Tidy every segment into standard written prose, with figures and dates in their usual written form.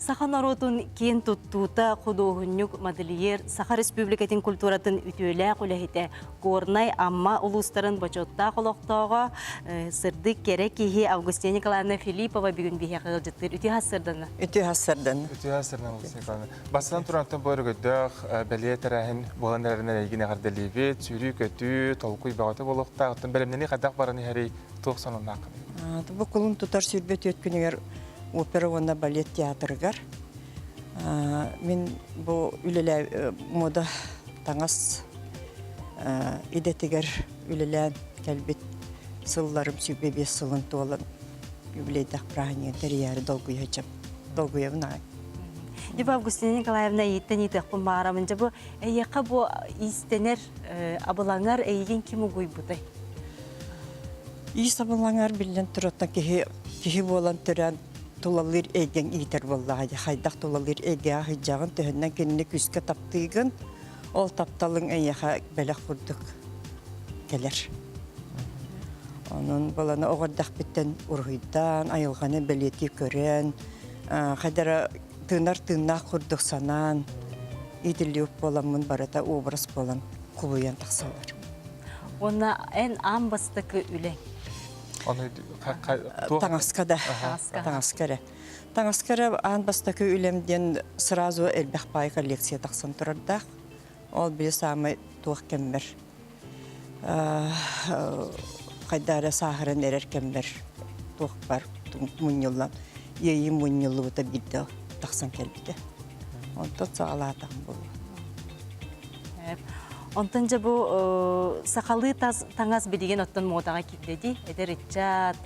Саха норуотун киэн туттуута худуоһунньук, модельер, Саха Республикатын культуратын үтүөлээх үлэһитэ, Горнай, Амма улуустарын бочуоттаах олохтооҕо, сырдык кэрэ киһи Августина Николаевна Филиппова бүгүн биһиэхэ ыалдьыттыыр. Үтүө сарсыардана. Үтүө сарсыардана. Үтүө сарсыардана, Августина Николаевна. Бастатан турантан бу өрөгөйдөөх бэлиэ тэрээһин буолан эрэринэн эйигин эҕэрдэлиибит. Сүүрүү-көтүү, толкуй бөҕөтө буолуохтаах. Оттон бэлэмнэнии хайдах баран иһэрий, туох сонуннааххыный? Бу кулун тутар 24 күнүгэр опера уонна балет театрыгар мин бу үлэлээ мода таҥас идэтигэр үлэлээн кэлбит сылларым 25 сылын туолан юбилейдах празднигын тэрийээри долгуйа долгуйабын аҕай. Дьэ бу Августина Николаевна эйиттэн ыытыахпын баҕарабын. Дьэ бу эйиэхэ бу иистэнэр абылаҥар эйигин ким угуйбутай? Иис абылаҥар биллэн тураттан киһи киһи буолан төрөөн тулалыыр эйгэҥ иитэр буоллаҕа дии. Хайдах тулалыыр эйгэҕэ сылдьаҕын, төһөннөн кинини күүскэ таптыыгын, ол тапталыҥ эйиэхэ бэлэх курдук кэлэр. Онон баланы оҕо эрдэхпиттэн уруһуйдаан, айылҕаны бэлиэтии көрөн, хайдара тыынар тыыннаах курдук санаан, иитиллибит буоламмын барыта образ буолан кубуйан тахсаллар. Уонна эн аан бастакы үлэҥ? Таҥаска да. Таҥаска эрэ. Таҥаска эрэ аан бастакы үлэм диэн сразу элбэх баай коллекция тахсан турардаах. Ол били саамай туох кэммэр хайда эрэ сааһыран эрэр кэммэр туох бар мунньуллан иэйиим мунньуллубута биирдэ тахсан кэлбитэ. Онтон саҕалаатаҕым буолуо. Онтон дьэ бу сахалыы таҥас билигин оттон муодаҕа киирдэ дии. Эдэр ыччат,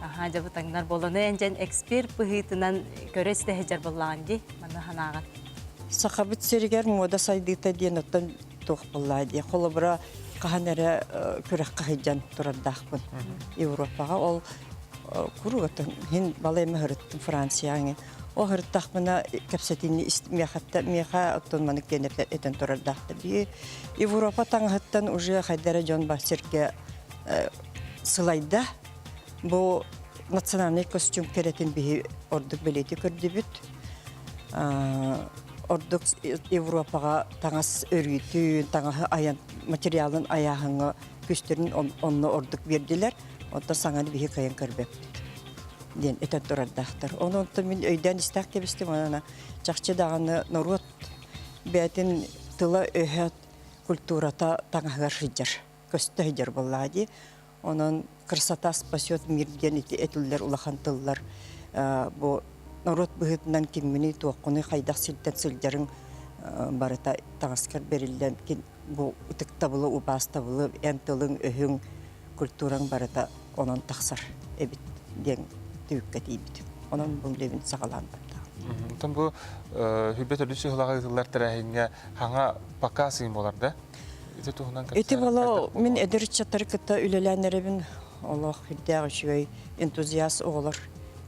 аһаа дьэ бу таҥнар буолан эн дьэн эксперт быһыытынан көрө истэ сылдьар буоллаҕын дии. Манна санааҕын. Сахабыт сиригэр муода сайдыыта диэн оттон туох буоллаа дии. Холобура, хаһан эрэ күрэххэ сылдьан турардаахпын Европаҕа. Ол куруук оттон иһин балай эмэ сырыттым Францияҕа Ол сырыттахпына кэпсэтиини миэхэттэн миэхэ оттон маннык диэн этэн турардаахтар. Биир Европа таҥаһыттан уже хайда эрэ дьон бар сиргэ сылайда. Бу национальный костюм кэрэтин биһи ордук бэлиэтии көрдүбүт. Ордук Европаҕа таҥас өрүүтүн, таҥаһы айан материалын айааһыҥҥа күстэрин онно ордук биэрдилэр. Онтон саҥаны биһи кыайан көрбөппүт. диэн этэн турардаахтар. Ону онтон мин өйдөөн истээх кэбистим уонна чахчы даҕаны норуот бэйэтин тыла-өһө культурата таҥаһыгар сылдьар, көстө сылдьар буоллаҕа дии. Онон красота спасет мир диэн ити этиллэр улахан тыллар бу норуот быһыытынан кимминий, туоххунуй, хайдах сиртэн сылдьарыҥ барыта таҥаскар бэриллэн бу ытыктабылы, убаастабылы эн тылыҥ-өһүҥ культураҥ барыта онон тахсар эбит диэн түбүккэ тиийбитим. Онон бу үлэбин саҕалаан бардаҕым. Оттон бу Хүрбэ төрдүс сыһылаҕа ыытыллар тэрээһиҥҥэ хаҥа пока сыын буолар да? Ити туһунан Ити буола мин эдэр ыччаттары кытта үлэлээн эрэбин. Олох үрдээх үчүгэй энтузиаст оҕолор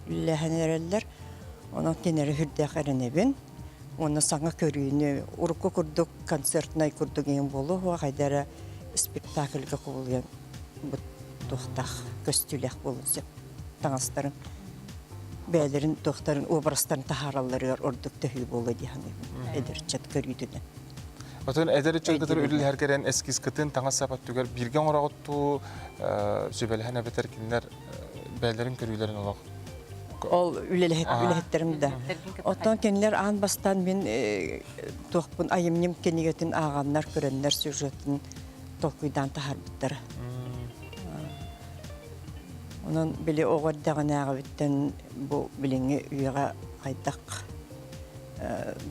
үлэлэһэн эрэллэр. Онон кинилэри үрдээх эрэнэбин. Уонна саҥа көрүүнү урукку курдук концертнай курдук иҥин буолуо хайда эрэ спектакльга кубулуйан бу туохтаах көстүүлээх буолуон сөп таҥастарын бэйэлэрин туохтарын образтарын таһааралларыгар ордук төһүү буолуо дии саныыбын эдэр ыччат көрүүтүнэн. Отон эдэр ыччат кытары үлэлэһэр кэрэн эскизкытын таҥас-сап өттүгэр бииргэ оҥороҕуттуу сүбэлэһэн эбэтэр кинилэр бэйэлэрин көрүүлэрин олох Ол үлэһиттэрим да. Оттон кинилэр аан бастаан мин туохпун айымньым кинигэтин ааҕаннар, көрөннөр сюжетын толкуйдаан таһаарбыттара. Онон били оҕо эрдэҕинээҕибиттэн бу билиҥҥи үйэҕэ хайдах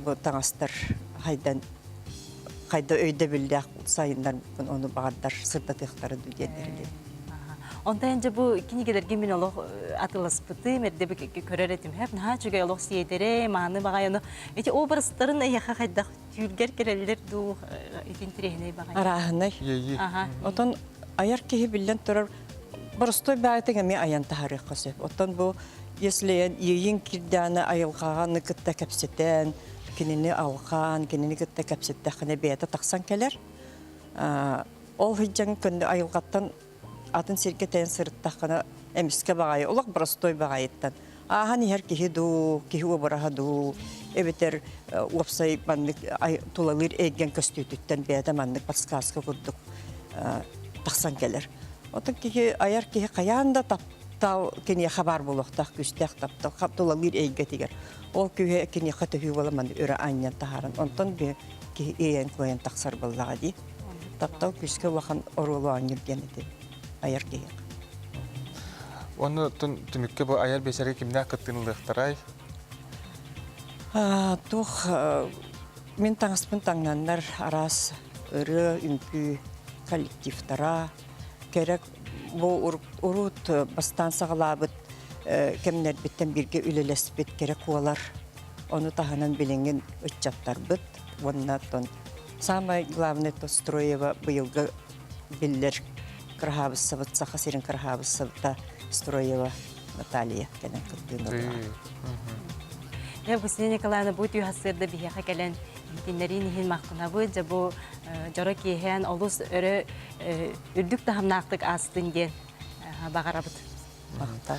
бу таҥастар хайдан хайда өйдөбүллээх сайыннарбыппын ону баҕардар сырдатыахтара дуу диэн эрэлим. Онтон дьэ бу кинигэлэргэ мин олох атыласпытым, эрдэ көрөр этим. Хэп наһаа үчүгэй олох сиэдэрэй, мааны баҕай ону ити образтарын эйиэхэ хайдах түүлгэр кэлэллэр дуу ити интэриэһинэй баҕай. Арааһынай. Отон айар киһи биллэн турар боростой баайтыҥ эмиэ айан таһаарыахха сөп. Оттон бу если эн иэйиҥ кирдээнэ айылҕаҕаны кытта кэпсэтэн, кинини алҕаан, кинини кытта кэпсэттэххинэ бэйэтэ тахсан кэлэр. Ол сылдьан көннө айылҕаттан атын сиргэ тэйэн сырыттаххына эмискэ баҕайы, олох боростуой баҕайыттан. Ааһан иһэр киһи дуу, киһи уобараһа дуу, эбэтэр уопсай маннык тулалыыр эйгэн көстүүтүттэн бэйэтэ маннык подсказка курдук тахсан кэлэр. Отон киһи айар киһи хайаан да таптал киниэхэ баар буолуохтаах күүстээх таптал тулалыыр эйгэтигэр. Ол күүһэ киниэхэ төһүү буола маннык өрө анньан таһааран онтон киһи иэйэн-куойан тахсар буоллаҕа дии. Таптал күүскэ улахан оруолу оонньуур диэн ити айар киһиэхэ. Онно түмүккэ бу айар биэчэргэ кимнээх кыттыыны ылыахтарай? Туох мин таҥаспын таҥнаннар араас ырыа, үҥкүү коллективтара, кэрэ бу урут бастаан саҕалаабыт кэмнэрбиттэн бииргэ үлэлэспит кэрэ куолар, ону таһынан билиҥҥин ыччаттарбыт уонна оттон самое главное то Строева быйылгы биллэр кыраһаабыссабыт Саха сирин кыраһаабыссабыта Строева Наталья кэлэн кыттыыны ылла. Евгения Николаевна бу түүн сарсыарда биһиэхэ кэлэн иһитиннэриин иһин махтанабыт. Дьэ бу дьоро киэһээн олус өрө үрдүк таһымнаахтык аастын диэн баҕарабыт. Махтал.